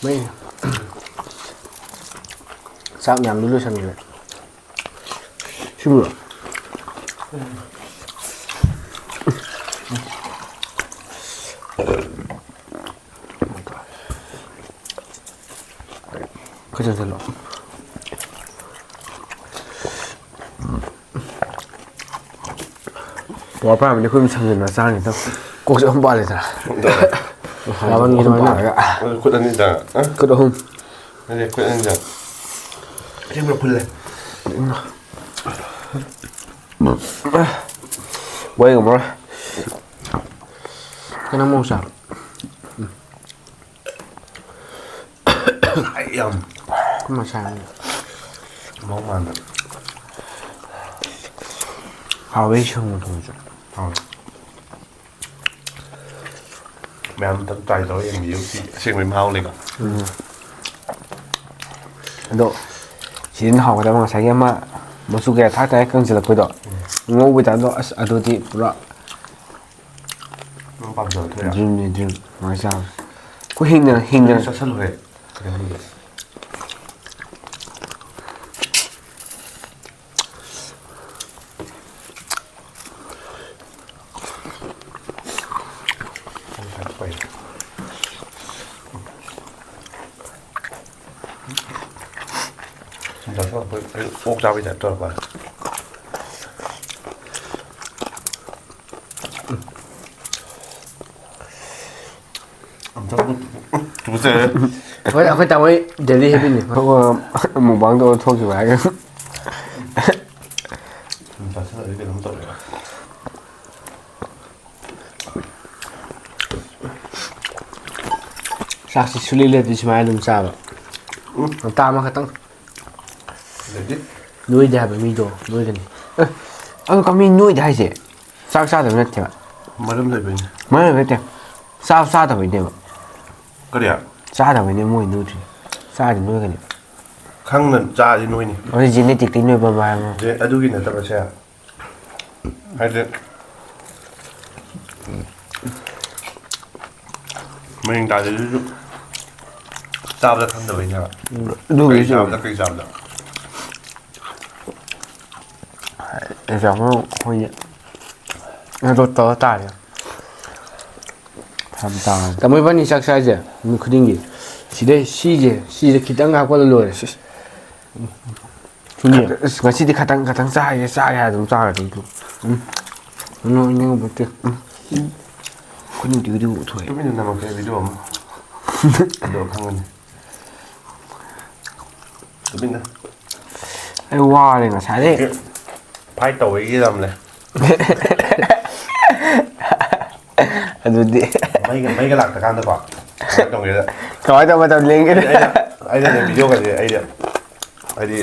ꯃꯩ꯫ ꯆꯥꯛ ꯃꯌꯥꯝꯗꯨ ꯂꯣꯏꯁꯟꯈ꯭ꯔꯦ꯫ ꯁꯤꯕꯨꯔꯣ? ꯈꯔ ꯆꯪꯁꯜꯂꯣ꯫ ꯄꯋꯥꯔ ꯄꯥꯏꯕꯅꯤ ꯑꯩꯈꯣꯏ ꯁꯝꯖꯟꯅ ꯆꯥꯔꯅꯤ ꯇꯧ꯫ ꯀꯣꯛꯁꯦ ꯑꯍꯨꯝ ꯄꯥꯜꯂꯦꯗꯅ꯫ ꯔꯥꯋꯟꯒꯤ ꯑꯗꯨꯃꯥꯏꯅ꯫ ꯈꯨꯠ ꯑꯅꯤꯗ꯫ ꯈꯨꯠ ꯑꯍꯨꯝ꯫ ꯅꯠꯇꯦ, ꯈꯨꯠ ꯑꯅꯤꯗ꯫ ꯑꯁꯦꯡꯕ ꯐꯨꯜꯂꯦ꯫ ꯋꯥꯔꯤ ꯉꯝꯃꯔꯣꯏ꯫ ꯀꯩꯅꯣ ꯃꯣꯔꯣꯛ ꯆꯥꯕ꯫ ꯌꯥꯝ ꯃꯁꯥꯅꯤ꯫ ꯃꯑꯣꯡ ꯃꯥꯟꯗ꯫ ꯍꯥꯎꯋꯦ ꯁꯪꯒꯣꯝ ꯊꯣꯡꯕꯁꯨ꯫ ꯍꯥꯎꯋꯦ꯫ ꯃꯌꯥꯝ ꯑꯝꯇꯪ try ꯇꯧꯔ ꯌꯦꯡꯕꯤꯌꯨ꯫ ꯁꯤ ꯑꯁꯦꯡꯕꯩ ꯃꯍꯥꯎ ꯂꯩꯀꯣ꯫ ꯎꯝ꯫ ꯑꯗꯣ ꯁꯤꯁꯤꯅ ꯍꯥꯎꯒꯗꯕ ꯉꯁꯥꯏꯒꯤ ꯑꯃ ꯃꯆꯨ ꯀꯌꯥ ꯊꯥꯛꯇꯥꯏ ꯀꯪꯁꯤꯜꯂꯛꯄꯩꯗꯣ꯫ ꯎꯝ꯫ ꯉꯧꯕꯩ ꯇꯥꯏꯞꯇꯣ ꯑꯁ ꯑꯗꯨꯗꯤ ꯄꯨꯔꯥ ꯅꯪ ꯄꯥꯝꯖꯕ ꯊꯣꯏꯔꯥ? Dreamꯅꯤ, dream꯫ ꯀꯃꯥꯏꯅ ꯆꯥꯕ? ꯑꯩꯈꯣꯏ ꯍꯤꯡꯅ, ꯍꯤꯡꯅ꯫ ꯆꯥꯁꯜꯂꯨꯍꯦ꯫ ꯀꯩꯅꯣ ꯈꯪꯗꯦ꯫ ꯆꯥꯁꯜꯂꯛꯄꯩ ꯑꯩ ꯑꯣꯛ ꯆꯥꯕꯩ ꯇꯥꯏꯞ ꯇꯧꯔꯛꯄ꯫ ꯑꯝꯇꯪ ꯇꯨꯀꯠꯆꯔꯦ꯫ ꯑꯩꯈꯣꯏ, ꯑꯩꯈꯣꯏ ꯇꯥꯃꯣ daily habitꯅꯤ꯫ ꯃꯨꯛꯕꯥꯡ ꯇꯧꯔ ꯊꯣꯛꯈꯤꯕ ꯍꯥꯏꯒ꯫ ꯁꯨꯝ ꯆꯥꯁꯤꯜꯂꯗꯤ ꯀꯩꯅꯣꯝ ꯇꯧꯔꯦ꯫ ꯆꯥꯛꯁꯤ ꯁꯨꯂꯦꯞ ꯂꯦꯞꯇꯦ ꯁꯨꯃꯥꯏꯅ ꯑꯗꯨꯝ ꯆꯥꯕ꯫ ꯎꯝ꯫ ꯍꯞꯇꯥ ꯑꯃꯈꯛꯇꯪ꯫ ꯑꯗꯩꯗꯤ? ꯅꯣꯏꯗꯦ ꯍꯥꯏꯕ ꯃꯤꯗꯣ ꯅꯣꯏꯒꯅꯤ꯫ ꯑꯦ, ꯑꯗꯨ ꯀꯃꯤ ꯅꯣꯏꯗꯦ ꯍꯥꯏꯁꯦ ꯆꯥꯛ ꯆꯥꯗꯕ ꯅꯠꯇꯦꯕ꯫ ꯃꯔꯝ ꯂꯩꯕꯩꯅꯦ꯫ ꯃꯔꯝ ꯂꯩꯕ ꯅꯠꯇꯦ꯫ ꯆꯥꯕ ꯆꯥꯗꯕꯩꯅꯦꯕ꯫ ꯀꯔꯤ? ꯆꯥꯗꯕꯩꯅꯦ ꯃꯣꯏ ꯅꯣꯏꯗ꯭ꯔꯤ꯫ ꯆꯥꯔꯗꯤ ꯅꯣꯏꯒꯅꯤ꯫ ꯈꯪꯅ ꯆꯥꯔꯗꯤ ꯅꯣꯏꯅꯤ꯫ ꯑꯗꯨ ꯖꯦꯅꯦꯇꯤꯛꯇꯤ ꯅꯣꯏꯕ ꯍꯥꯏꯕ꯫ ꯖꯦ-, ꯑꯗꯨꯒꯤ ꯅꯠꯇꯕꯁꯦ, ꯍꯥꯏꯗꯤ, ꯃꯌꯦꯡ ꯇꯥꯗ꯭ꯔꯤꯗꯨꯁꯨ ꯆꯥꯕꯗ ꯈꯪꯗꯕꯩꯅꯦꯕ꯫ ꯀꯩ ꯑꯗꯨꯒꯤꯁꯨ ꯆꯥꯕꯗ ꯀꯩ ꯆꯥꯕꯗ꯫ ꯑꯦꯛꯖꯥꯝꯄꯜ ꯑꯩꯈꯣꯏꯒꯤ ꯑꯗꯣ ꯇꯧꯔ ꯇꯥꯔꯦ꯫ ꯐꯔꯛ ꯇꯥꯔꯦ꯫ ꯇꯥꯃꯣ ꯏꯕꯥꯅꯤ ꯆꯥꯛ ꯆꯥꯏꯁꯦ ꯅꯨꯃꯤꯠ ꯈꯨꯗꯤꯡꯒꯤ ꯁꯤꯗꯩ ꯁꯤꯁꯦ ꯁꯤꯁꯦ ꯈꯤꯇꯪ ꯍꯥꯞꯄꯗ ꯂꯣꯏꯔꯦ꯫ ꯁꯤꯁ꯫ ꯁꯤꯅꯦ꯫ ꯑꯁ, ꯉꯁꯤꯗꯤ ꯈꯇꯪ ꯈꯇꯪ ꯆꯥꯒꯦ ꯆꯥꯒꯦ ꯑꯗꯨꯝ ꯆꯥꯔꯗꯤ ꯑꯗꯨꯝ꯫ ꯎꯝ꯫ ꯅꯣꯏ ꯅꯤꯡꯉꯝꯄꯣꯠꯇꯦ꯫ ꯎꯝ꯫ ꯑꯩꯈꯣꯏ ꯅꯨꯡꯇꯤꯒꯤꯗꯤ ꯎꯊꯣꯛꯑꯦ꯫ ꯇꯨꯃꯤꯟꯅ ꯅꯝꯃꯛꯀꯦ ꯚꯤꯗꯤꯑꯣ ꯑꯃ꯫ ꯑꯗꯣ ꯈꯪꯉꯅꯤ꯫ ꯇꯨꯃꯤꯟꯅ꯫ ꯑꯩ ꯋꯥꯔꯦ ꯉꯁꯥꯏꯗꯩ꯫ ꯐꯥꯏꯠ ꯇꯧꯕꯒꯤ ꯌꯥꯝ ꯂꯩ꯫ ꯑꯗꯨꯗꯤ ꯃꯩꯒ ꯃꯩꯒ ꯂꯥꯛꯇ꯭ꯔꯀꯥꯟꯗꯀꯣ꯫ ꯐꯥꯏꯠ ꯇꯧꯒꯦꯗ꯫ ꯀꯃꯥꯏꯅ ꯇꯧꯕ ꯃꯇꯝ ꯂꯦꯟꯒꯦ? ꯑꯩꯅ ꯑꯩꯅꯅꯦ ꯚꯤꯗꯤꯑꯣꯒꯁꯦ ꯑꯩꯗꯤ ꯍꯥꯏꯗꯤ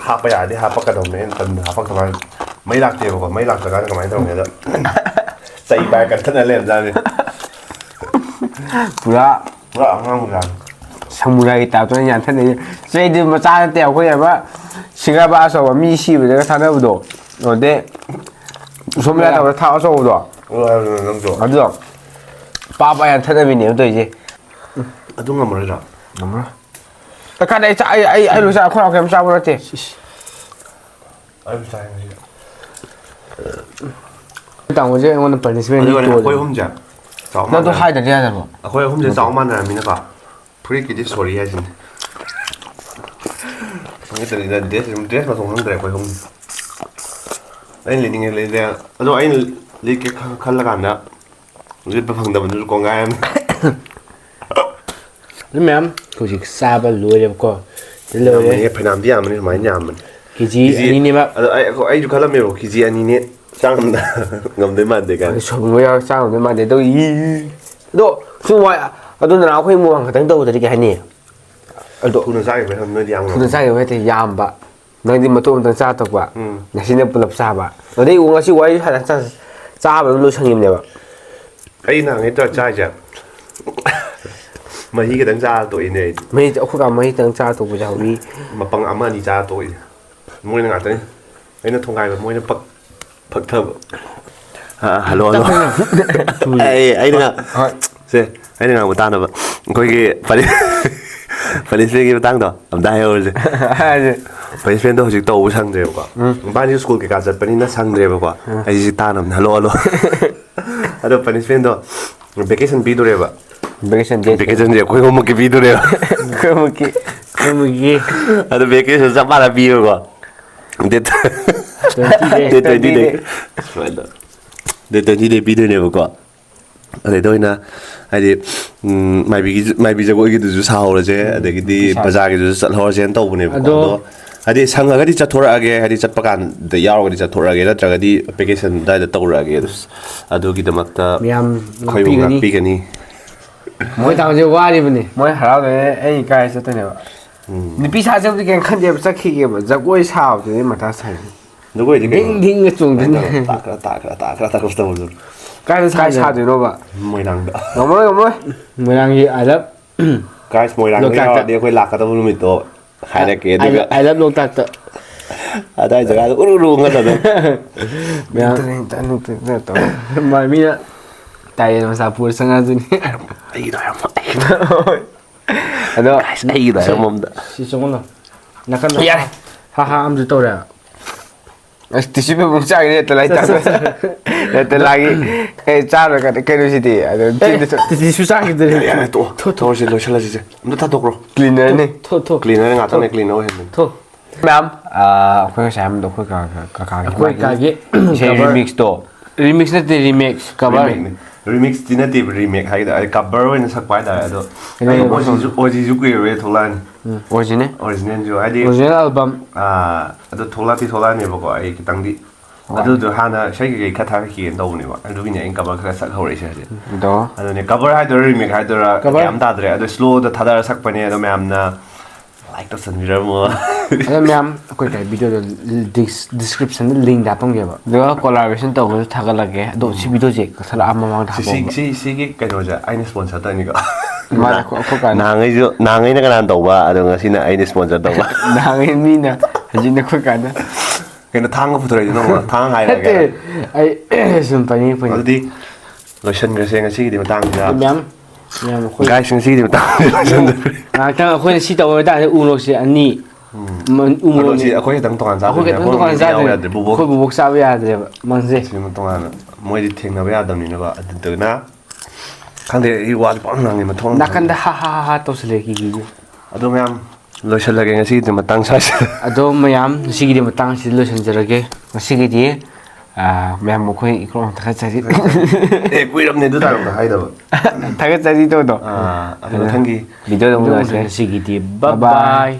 ꯍꯥꯞꯄ ꯌꯥꯔꯗꯤ ꯍꯥꯞꯄꯛꯀꯗꯧꯕꯅꯦ꯫ ꯑꯩꯅ ꯇꯟꯗ ꯍꯥꯞꯄꯛꯇꯕ ꯍꯥꯏꯅꯤ꯫ ꯃꯩ ꯂꯥꯛꯇꯦꯕꯀꯣ꯫ ꯃꯩ ꯂꯥꯛꯇ꯭ꯔꯀꯥꯟꯗ ꯀꯃꯥꯏꯅ ꯇꯧꯒꯦꯗ, ꯆꯩ ꯄꯥꯏ ꯀꯟꯊꯠꯅ ꯂꯩꯔꯝꯖꯥꯠꯅꯤ꯫ ꯄꯨꯔꯥ ꯄꯨꯔꯥ ꯑꯉꯥꯡ ꯃꯆꯥꯅꯤ꯫ ꯁꯃꯨꯔꯥꯏꯒꯤ ꯇꯥꯏꯞꯇ ꯌꯥꯟꯊꯠꯅꯩ꯫ ꯆꯩꯗꯤ ꯃꯆꯥ ꯅꯠꯇꯦ, ꯑꯩꯈꯣꯏ ꯑꯃ ꯁꯤꯡꯒꯥꯕ ꯑꯆꯧꯕ ꯃꯤ ꯁꯤꯕꯗꯒ ꯊꯥꯅꯕꯗꯣ꯫ ꯑꯗꯩ ꯁꯣꯝ ꯌꯥꯗꯕꯗ ꯊꯥꯎ ꯑꯆꯧꯕꯗꯣ꯫ ꯑꯣ, ꯍꯥꯏꯕꯅꯦ ꯅꯪꯁꯨ꯫ ꯑꯗꯨꯗꯣ ꯄꯥ ꯄꯥ ꯌꯥꯟꯊꯠꯅꯕꯤꯅꯦꯕ ꯇꯧꯔꯤꯁꯦ꯫ ꯑꯗꯨ ꯉꯝꯃꯔꯣꯏꯗ꯭ꯔꯣ? ꯉꯝꯃꯔꯣꯏ꯫ ꯀꯥꯏꯗ ꯑꯩ ꯆꯥ-, ꯑꯩ ꯑꯩ ꯑꯩ ꯂꯣꯏ ꯆꯥ-, ꯑꯩꯈꯣꯏ ꯀꯩꯝ ꯆꯥꯕ ꯅꯠꯇꯦ꯫ ꯑꯩꯁꯨ ꯆꯥꯏ ꯉꯁꯤꯗꯤ꯫ ꯇꯥꯃꯣꯁꯦ ꯑꯩꯉꯣꯟꯗ ꯄꯅꯤꯁꯃꯦꯟ ꯑꯗꯨꯒꯅꯦ ꯑꯩꯈꯣꯏ ꯇꯣꯜꯂꯦ꯫ ꯑꯍꯨꯝꯁꯦ ꯆꯥꯎ ꯅꯪꯗꯣ ꯃꯥꯟꯅꯔꯦ꯫ ꯍꯥꯏꯗ꯭ꯔꯗꯤ ꯌꯥꯗꯕ꯭ꯔꯣ? ꯑꯩꯈꯣꯏ ꯑꯍꯨꯝꯁꯦ ꯆꯥꯎ ꯃꯥꯟꯅꯔꯕꯅꯤꯅꯀꯣ꯫ ꯐꯨꯔꯤꯠꯀꯤꯗꯤ ꯁꯣꯔꯤ ꯍꯥꯏꯁꯤꯅꯤ꯫ ꯈꯪꯗꯦ, ꯗ꯭ꯔꯦꯁ ꯗ꯭ꯔꯦꯁ ꯃꯊꯣꯡ ꯈꯪꯗ꯭ꯔꯦ ꯑꯩꯈꯣꯏ ꯑꯍꯨꯝ꯫ ꯑꯩꯅ ꯂꯤꯅꯤꯡꯉꯦ ꯂꯩꯗꯦ꯫ ꯑꯗꯣ ꯑꯩꯅ ꯂꯤꯠꯀꯦ ꯈꯜ-, ꯈꯜꯂꯀꯥꯟꯗ ꯂꯤꯠꯄ ꯐꯪꯗꯕꯗꯨꯁꯨ ꯀꯣꯡꯒꯥꯏ ꯑꯃ꯫ ꯑꯗꯨ ꯃꯌꯥꯝ ꯍꯧꯖꯤꯛ ꯆꯥꯕ ꯂꯣꯏꯔꯦꯕꯀꯣ꯫ ꯂꯣꯏꯔꯦ꯫ ꯌꯥꯝꯕꯅꯤ, ꯐꯅꯌꯥꯝꯗꯤ ꯌꯥꯝꯕꯅꯤ, ꯁꯨꯃꯥꯏꯅ ꯌꯥꯝꯕꯅꯤ꯫ ꯀꯦꯖꯤ ꯑꯅꯤꯅꯦꯕ꯫ ꯑꯗꯣ ꯑꯩ, ꯑꯩꯈꯣꯏ, ꯑꯩꯁꯨ ꯈꯜꯂꯝꯃꯦꯕ, ꯀꯦꯖꯤ ꯑꯅꯤꯅꯦ ꯆꯥ ꯉꯝꯗ-, ꯉꯝꯗꯣꯏ ꯃꯥꯟꯗꯦ ꯀꯥꯏꯅ꯫ ꯁꯣꯏꯕꯨꯝ ꯌꯥꯎꯔ ꯆꯥ ꯉꯝꯗꯣꯏ ꯃꯥꯟꯗꯦ꯫ ꯑꯗꯣ ꯏ-, ꯑꯗꯣ ꯁꯨꯝ ꯋꯥ-, ꯑꯗꯨ ꯅꯅꯥꯎ ꯑꯩꯈꯣꯏ ꯃꯣꯡ ꯈꯛꯇꯪ ꯇꯧꯕꯗꯗꯤ ꯀꯩ ꯍꯥꯏꯅꯤ? ꯑꯗꯣ ꯊꯨꯅ ꯆꯥꯈꯤꯕꯩ ꯅꯣꯏꯗꯤ ꯌꯥꯝ ꯊꯨꯅ ꯉꯝꯃꯦ꯫ ꯆꯥꯈꯤꯕ ꯍꯥꯏꯇꯥꯔꯦ, ꯌꯥꯝꯕ꯫ ꯅꯪꯗꯤ ꯃꯇꯣꯝ ꯑꯃꯇꯪ ꯆꯥ ꯇꯣꯛꯄ꯫ ꯎꯝ꯫ ꯉꯁꯤꯅ ꯄꯨꯂꯞ ꯆꯥꯕ꯫ ꯑꯗꯩ ꯉꯁꯤ ꯋꯥꯔꯤ ꯁꯥꯟꯅ ꯆꯥ-, ꯆꯥꯕ ꯑꯗꯨꯝ ꯂꯣꯏꯁꯟꯈꯤꯕꯅꯦꯕ꯫ ꯑꯩ ꯅꯍꯥꯟꯉꯩ ꯇꯧꯔ ꯆꯥꯏꯁꯦ꯫ ꯃꯍꯤ ꯈꯤꯇꯪ ꯆꯥꯔ ꯇꯣꯛꯏꯅꯦ ꯑꯩꯗꯤ꯫ ꯃꯍꯤꯁꯦ ꯑꯩꯈꯣꯏ ꯀꯥ ꯃꯍꯤ ꯈꯤꯇꯪ ꯆꯥꯔ ꯇꯣꯛꯄꯁꯨ ꯌꯥꯎꯏ꯫ ꯃꯄꯪ ꯑꯃ ꯑꯅꯤ ꯆꯥꯔ ꯇꯣꯛꯏꯅꯦ꯫ ꯃꯣꯏꯅ ꯉꯥꯛꯇꯅꯤ꯫ ꯑꯩꯅ ꯊꯣꯡꯒꯥꯏꯕ, ꯃꯣꯏꯅ ꯄꯛ ꯄꯛꯊꯕ꯫ ꯑꯥ, ꯍꯜꯂꯣ, ꯍꯜꯂꯣ꯫ ꯑꯩ, ꯑꯩꯅ ꯉꯥ-, ꯍꯣꯏ꯫ ꯁꯦ, ꯑꯩꯅ ꯉꯥꯡꯕ ꯇꯥꯅꯕ꯫ ꯑꯩꯈꯣꯏꯒꯤ ꯄꯅꯤ-, ꯄꯅꯤꯁꯃꯦꯟꯒꯤ ꯃꯇꯥꯡꯗꯣ ꯑꯝꯇ ꯍꯥꯏꯍꯧꯔꯁꯦ꯫ ꯍꯥꯏꯁꯦ꯫ ꯄꯅꯤꯁꯃꯦꯟꯗꯣ ꯍꯧꯖꯤꯛ ꯇꯧꯕ ꯁꯪꯗ꯭ꯔꯦꯕꯀꯣ꯫ ꯃꯕꯥꯅꯤꯁꯨ ꯁ꯭ꯀꯨꯜ ꯀꯩꯀꯥ ꯆꯠꯄꯅꯤꯅ ꯁꯪꯗ꯭ꯔꯦꯕꯀꯣ꯫ ꯑꯩꯁꯦ ꯇꯥꯅꯕꯅꯦ꯫ Hello, hello. ꯑꯗꯣ ꯄꯅꯤꯁꯃꯦꯟꯗꯣ vacation ꯄꯤꯗꯣꯔꯦꯕ꯫ Vacation date. Vacationꯁꯦ ꯑꯩꯈꯣꯏ ꯑꯍꯨꯝꯃꯛꯀꯤ ꯄꯤꯗꯣꯔꯦꯕ꯫ ꯑꯩꯈꯣꯏꯃꯛꯀꯤ, ꯑꯩꯈꯣꯏꯃꯛꯀꯤ꯫ ꯑꯗꯣ vacation ꯆꯞ ꯃꯥꯟꯅ ꯄꯤꯕꯀꯣ꯫ Date, Twenty day. date twenty day. Twenty day. ꯁꯨꯃꯥꯏꯅ ꯇꯧ-, date twenty day ꯄꯤꯗꯣꯏꯅꯦꯕꯀꯣ꯫ ꯑꯗꯩꯗ ꯑꯣꯏꯅ ꯍꯥꯏꯗꯤ, ꯎꯝ, ꯃꯥꯏꯕꯤꯒꯤ, ꯃꯥꯏꯕꯤ ꯖꯒꯣꯏꯒꯤꯗꯨꯁꯨ ꯁꯥꯍꯧꯔꯁꯦ, ꯑꯗꯒꯤꯗꯤ ꯁꯥꯁꯦ꯫ ꯕꯖꯥꯔꯒꯤꯗꯨꯁꯨ ꯆꯠꯍꯧꯔꯁꯦꯅ ꯇꯧꯕꯅꯦꯕꯀꯣ꯫ ꯑꯗꯣ ꯑꯗꯣ ꯍꯥꯏꯗꯤ ꯁꯪꯉꯒꯗꯤ ꯆꯠꯊꯣꯔꯛꯑꯒꯦ, ꯍꯥꯏꯗꯤ ꯆꯠꯄ ꯀꯥꯟꯗ ꯌꯥꯎꯔꯒꯗꯤ ꯆꯠꯊꯣꯔꯛꯑꯒꯦ, ꯅꯠꯇ꯭ꯔꯒꯗꯤ vacation ꯑꯗꯨꯋꯥꯏꯗ ꯇꯧꯔꯛꯑꯒꯦ꯫ ꯑꯗꯨ, ꯑꯗꯨꯒꯤꯗꯃꯛꯇ ꯃꯌꯥꯝ ꯑꯩꯈꯣꯏꯕꯨ ꯉꯥꯛꯄꯤꯒꯅꯤ꯫ ꯉꯥꯛꯄꯤꯒꯅꯤ꯫ ꯃꯣꯏ ꯇꯥꯕꯁꯦ ꯋꯥꯔꯤꯕꯅꯤ꯫ ꯃꯣꯏ ꯍꯔꯥꯎꯗꯣꯏꯅꯦ, ꯑꯩ ꯀꯥꯏ ꯆꯠꯇꯣꯏꯅꯦꯕ꯫ ꯎꯝ꯫ ꯅꯨꯄꯤ ꯁꯥꯁꯦꯕꯨꯗꯤ ꯀꯩꯝ ꯈꯟꯗꯦꯕ, ꯆꯠꯈꯤꯒꯦꯕ꯫ ꯖꯒꯣꯏ ꯁꯥꯕꯗꯨꯅꯤ ꯃꯊꯥ ꯁꯥꯏ꯫ ꯖꯒꯣꯏꯗꯤ ꯀꯩꯅꯣ? ꯙꯤꯡ ꯙꯤꯡꯒ ꯆꯣꯡꯗꯣꯏꯅꯦ꯫ ꯇꯥꯛ ꯈꯔ, ꯇꯥꯛ ꯈꯔ, ꯇꯥꯛ ꯈꯔ, ꯇꯥꯛ ꯈꯔ ꯇꯧꯕꯗꯣ꯫ ꯀꯥꯏꯗ ꯀꯥꯏ ꯁꯥꯗꯣꯏꯅꯣꯕ? ꯃꯣꯏꯔꯥꯡꯗ꯫ ꯉꯝꯃꯔꯣꯏ, ꯉꯝꯃꯔꯣꯏ꯫ ꯃꯣꯏꯔꯥꯡꯒꯤ ꯑꯗ Guys, ꯃꯣꯏꯔꯥꯡꯗ ꯂꯣꯛꯇꯥꯛꯇ꯫ ꯌꯥꯎꯔꯗꯤ ꯑꯩꯈꯣꯏ ꯂꯥꯛꯀꯗꯕ ꯅꯨꯃꯤꯠꯇꯣ ꯍꯥꯏꯔꯛꯀꯦ, ꯑꯗꯨꯒ ꯑꯥꯏ ꯂꯕ ꯂꯣꯛꯇꯥꯛꯇ꯫ ꯑꯗꯥꯏ ꯖꯒꯥꯗ ꯎꯔꯨ ꯎꯔꯨ ꯎꯪꯉꯒ ꯑꯗꯨꯝ꯫ ꯃꯌꯥꯝ-, ꯃꯥ-, ꯃꯤꯅ ꯇꯥꯏꯔꯦꯟ ꯃꯆꯥ ꯄꯨꯔ ꯆꯪꯉꯛꯑꯗꯨꯅꯤ꯫ ꯑꯩꯒꯤꯗꯣ ꯍꯥꯏꯔꯝꯃꯣ, ꯑꯗꯣ Guys, ꯑꯩꯒꯤꯗꯣ ꯍꯥꯏꯔꯝꯃꯣ ꯑꯝꯇ꯫ ꯁꯤ ꯆꯪꯉꯨꯅꯣ꯫ ꯅꯥꯀꯟꯗ ꯌꯥꯔꯦ꯫ ꯍꯥ ꯍꯥ ꯑꯃꯁꯨ ꯇꯧꯔꯦ꯫ ꯑꯁ, tissue paper ꯃꯨꯛ ꯆꯥꯈꯤꯅꯤ ꯅꯠꯇ ꯂꯥꯏ ꯇꯥꯛꯄ꯫ ꯅꯠꯇ ꯂꯥꯏꯒꯤ ꯀꯩ ꯆꯥꯔꯣꯏ ꯀꯥꯏꯅ ꯀꯩꯅꯣꯁꯤꯗꯤ꯫ ꯑꯗꯣ ꯆꯤꯟꯗ ꯁꯨ-, Tissue ꯆꯥꯈꯤꯗ꯭ꯔꯦ꯫ ꯌꯥꯔꯦ, ꯌꯥꯔꯦ, ꯇꯣꯛꯑꯣ꯫ ꯊꯣꯛ, ꯊꯣꯛ꯫ ꯇꯧꯔꯁꯤ, ꯂꯣꯏꯁꯤꯜꯂꯁꯤꯁꯦ꯫ ꯑꯝꯇ ꯊꯥꯗꯣꯛꯈ꯭ꯔꯣ꯫ Cleaner ꯅꯦ꯫ ꯊꯣꯛ, ꯊꯣꯛ꯫ Cleaner ꯉꯥꯛꯇꯅꯦ, cleaner ꯑꯣꯏꯍꯟꯕꯅꯤ꯫ ꯊꯣꯛ꯫ ꯃꯌꯥꯝ, ꯑꯥ, ꯑꯩꯈꯣꯏ ꯉꯁꯥꯏ ꯑꯃꯗꯣ ꯑꯩꯈꯣꯏ ꯀꯥ-, ꯀꯥ-, ꯀꯥꯀꯥꯒꯤ ꯑꯩꯈꯣꯏ ꯃꯥꯒꯤ ꯀꯥꯒꯤ ꯏꯁꯩ cover꯫ Remix ꯇꯣ꯫ Remix ꯅꯠꯇꯦ, remix, cover꯫ Remake ꯅꯦ꯫ Remix ꯇꯤ ꯅꯠꯇꯦꯕ, remake ꯍꯥꯏꯒꯗ꯭ꯔꯥ, ꯑꯩ cover ꯑꯣꯏꯅ ꯁꯛꯄ ꯍꯥꯏꯇꯥꯔꯦ꯫ ꯑꯗꯣ ꯀꯩꯅꯣ, ꯑꯩ ꯑꯣꯖꯤꯁꯨ, ꯑꯣꯖꯤꯁꯨ ꯀꯨꯏꯔꯦ ꯊꯣꯛꯂꯛꯑꯅꯤ꯫ ꯎꯝ, ꯑꯣꯖꯤꯅꯦ꯫ Original ꯁꯨ ꯍꯥꯏꯗꯤ, Original album꯫ ꯑꯥ, ꯑꯗꯣ ꯊꯣꯛꯂꯛꯇꯤ ꯊꯣꯛꯂꯛꯑꯅꯦꯕꯀꯣ, ꯑꯩ ꯈꯤꯇꯪꯗꯤ꯫ ꯍꯣꯏ꯫ ꯑꯗꯨꯗꯣ ꯍꯥꯟꯅ ꯏꯁꯩ ꯀꯩꯀꯩ ꯈꯔ ꯊꯥꯒꯠꯈꯤꯒꯦꯅ ꯇꯧꯕꯅꯦꯕ, ꯑꯗꯨꯒꯤꯅꯦ ꯑꯩꯅ cover ꯈꯔ ꯁꯛꯍꯧꯔꯛꯏꯁꯦ ꯍꯧꯖꯤꯛ꯫ ꯑꯗꯣ꯫ ꯑꯗꯨꯅꯦ, cover ꯍꯥꯏꯗꯣꯏꯔꯥ, remake ꯍꯥꯏꯗꯣꯏꯔꯥ, cover꯫ ꯒ꯭ꯌꯥꯟ ꯇꯥꯗ꯭ꯔꯦ꯫ ꯑꯗꯣ slow ꯗ ꯊꯥꯗꯔ ꯁꯛꯄꯅꯦ, ꯑꯗꯣ ꯃꯌꯥꯝꯅ like ꯇꯧꯁꯟꯕꯤꯔꯝꯃꯣ꯫ ꯑꯗꯣ ꯃꯌꯥꯝ, ꯑꯩꯈꯣꯏ ꯀꯩ video ꯗꯣ dis-, description ꯗ link ꯗ ꯍꯥꯞꯄꯝꯒꯦꯕ꯫ ꯑꯗꯨꯒ collaboration ꯇꯧꯕꯁꯨ ꯊꯥꯒꯠꯂꯛꯀꯦ꯫ ꯑꯗꯣ ꯁꯤ video ꯁꯦ ꯀꯛꯊꯠꯂꯛꯑ ꯃꯃꯥꯡꯗ ꯁꯤ, ꯁꯤ, ꯍꯥꯞꯄꯛꯑꯣꯕ꯫ ꯁꯤ, ꯁꯤꯒꯤ ꯀꯩꯅꯣꯁꯦ ꯑꯩꯅ sponsor ꯇꯧꯅꯤꯀꯣ꯫ ꯃꯥꯅ ꯑꯩꯈꯣꯏ ꯑꯩꯈꯣꯏ ꯀꯥꯟꯗ ꯅꯍꯥꯟꯉꯩꯁꯨ ꯅꯍꯥꯟꯉꯩꯅ ꯀꯅꯥꯅ ꯇꯧꯕ, ꯑꯗꯣ ꯉꯁꯤꯅ ꯑꯩꯅ ꯁ꯭ꯄꯣꯟꯁꯔ ꯇꯧꯕ꯫ ꯅꯍꯥꯟꯉꯩ ꯃꯤꯅ ꯍꯧꯖꯤꯛꯅ ꯑꯩꯈꯣꯏ ꯀꯥꯟꯗ ꯀꯩꯅꯣ ꯊꯥꯡꯒ ꯄꯨꯊꯣꯔꯛꯏꯗꯨꯅ ꯑꯃꯨꯛ ꯊꯥꯡ ꯅꯠꯇꯦ꯫ ꯍꯥꯏꯔꯒꯦ꯫ ꯑꯩ ꯁꯨꯝ ꯄꯥꯏꯅꯤꯡ ꯄꯥꯏꯅꯤꯡ ꯑꯗꯨꯗꯤ ꯂꯣꯏꯁꯟꯈ꯭ꯔꯁꯦ ꯉꯁꯤꯒꯤꯗꯤ ꯃꯇꯥꯡꯁꯤꯗ꯫ ꯃꯌꯥꯝ ꯃꯌꯥꯝ ꯑꯩꯈꯣꯏ ꯒꯥꯏꯁ, ꯉꯁꯤꯒꯤꯗꯤ ꯃꯇꯥꯡꯁꯤꯗ ꯂꯣꯏꯁꯟꯈ꯭ꯔꯁꯦ꯫ ꯉꯥꯏꯍꯥꯛꯇꯪ ꯑꯩꯈꯣꯏꯅ ꯁꯤ ꯇꯧꯕ ꯇꯥꯔꯗꯤ ꯎꯔꯣꯛꯁꯦ ꯑꯅꯤ ꯎꯃꯣꯔꯣꯛꯁꯦ ꯑꯩꯈꯣꯏ ꯈꯤꯇꯪ ꯇꯣꯉꯥꯟ ꯆꯥꯗꯣꯏꯅꯦ꯫ ꯑꯩꯈꯣꯏ ꯈꯤꯇꯪ ꯇꯣꯉꯥꯟ ꯃꯤ ꯌꯥꯎ ꯆꯥꯗꯣꯏꯅꯦ꯫ ꯌꯥꯗ꯭ꯔꯦ꯫ ꯕꯨꯕꯣꯛ ꯑꯩꯈꯣꯏ ꯕꯨꯕꯣꯛ ꯆꯥꯕ ꯌꯥꯗ꯭ꯔꯦꯕ ꯃꯥꯡꯖꯩ꯫ ꯁꯤꯃ ꯇꯣꯉꯥꯟꯅ ꯃꯣꯏꯗꯤ ꯊꯦꯡꯅꯕ ꯌꯥꯗꯕꯅꯤꯅꯀꯣ꯫ ꯑꯗꯨꯗꯨꯅ ꯈꯪꯗꯦ, ꯑꯩ ꯋꯥꯗꯤ ꯄꯥꯛ ꯉꯥꯡꯉꯦ ꯃꯊꯣꯡ ꯃꯔꯝ ꯅꯥꯀꯟꯗ ꯍꯥ ꯍꯥ ꯍꯥ ꯍꯥ ꯇꯧꯁꯜꯂꯦ ꯀꯤꯀꯤꯒꯤ꯫ ꯑꯗꯣ ꯃꯌꯥꯝ, ꯂꯣꯏꯁꯤꯜꯂꯒꯦ ꯉꯁꯤꯒꯤꯗꯤ ꯃꯇꯥꯡ ꯁ꯭ꯋꯥꯏꯁꯤꯗ꯫ ꯑꯗꯣ ꯃꯌꯥꯝ, ꯉꯁꯤꯒꯤꯗꯤ ꯃꯇꯥꯡꯁꯤꯗ ꯂꯣꯏꯁꯤꯟꯖꯔꯒꯦ꯫ ꯉꯁꯤꯒꯤꯗꯤ ꯑꯥ, ꯃꯌꯥꯝ ꯑꯩꯈꯣꯏ ꯏꯀ꯭ꯔꯣꯝ ꯊꯥꯒꯠꯆꯔꯤ꯫ ꯑꯦ, ꯀꯨꯏꯔꯕꯅꯦ ꯑꯗꯨ ꯗꯥꯏꯂꯣꯛꯇꯣ ꯍꯥꯏꯗꯕ꯫ ꯊꯥꯒꯠꯆꯔꯤ ꯇꯧꯗꯣ꯫ ꯑꯥ, ꯑꯗꯨ ꯃꯊꯪꯒꯤ ꯉꯁꯤꯒꯤꯗꯤ ꯕꯥꯏ ꯕꯥꯏ꯫